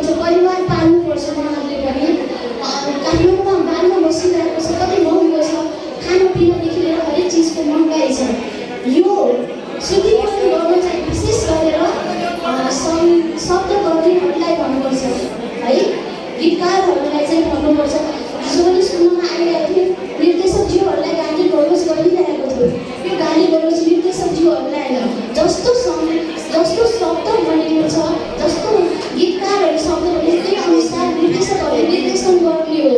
हुन्छ परिवार पाल्नुपर्छ उहाँहरूले पनि काठमाडौँमा बालमा बसिरहेको छ कति महँगो छ खानापिनादेखि लिएर हरेक चिजको महँगाइ छ यो शुद्धिकरण गर्न चाहिँ विशेष गरेर शब्द कर्मीहरूलाई भन्नुपर्छ है गीतकारहरूलाई चाहिँ भन्नुपर्छ हिजो पनि सुन्नमा आइरहेको थियो निर्देशकज्यूहरूलाई गाली गलोज गरिरहेको थियो यो गाली गलोज निर्देशकज्यूहरूलाई होइन जस्तो शब्द बनेको छ जस्तो गीतकारहरूले शब्द बनेको त्यही अनुसार निर्देशकहरूले निर्देशन गर्ने हो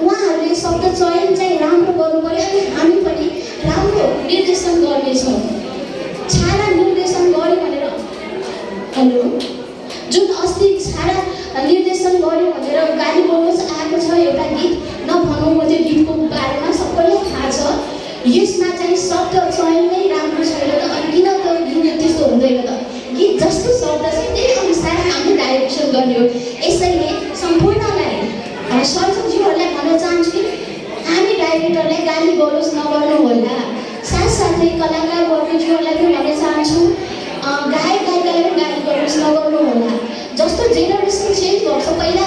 उहाँहरूले शब्द चयन चाहिँ राम्रो गर्नु पर्यो अनि हामी पनि राम्रो निर्देशन गर्नेछौँ छाडा निर्देशन गर्यो भनेर हेलो जुन अस्ति छाडा निर्देशन गर्यो भनेर गाली गलोज आएको छ एउटा गीत नभनौँ म त्यो गीतको बारेमा सबैलाई थाहा छ यसमा चाहिँ शब्द चयन नै राम्रो छैन त अनि किन त गीत त्यस्तो हुँदैन त गीत जस्तो शब्द छ त्यही अनुसार हामीले डाइरेक्सन गर्ने हो यसैले सम्पूर्णलाई सर्जकज्यूहरूलाई भन्न चाहन्छु कि हामी डाइरेक्टरलाई गाली गलोज नगर्नु होला साथसाथै कलाकार वर्गज्यूहरूलाई पनि भन्न चाहन्छु गायक गायिकालाई पनि गाली गलोज नगर्नु होला जस्तो जेनरेसन चेन्ज भएको छ पहिला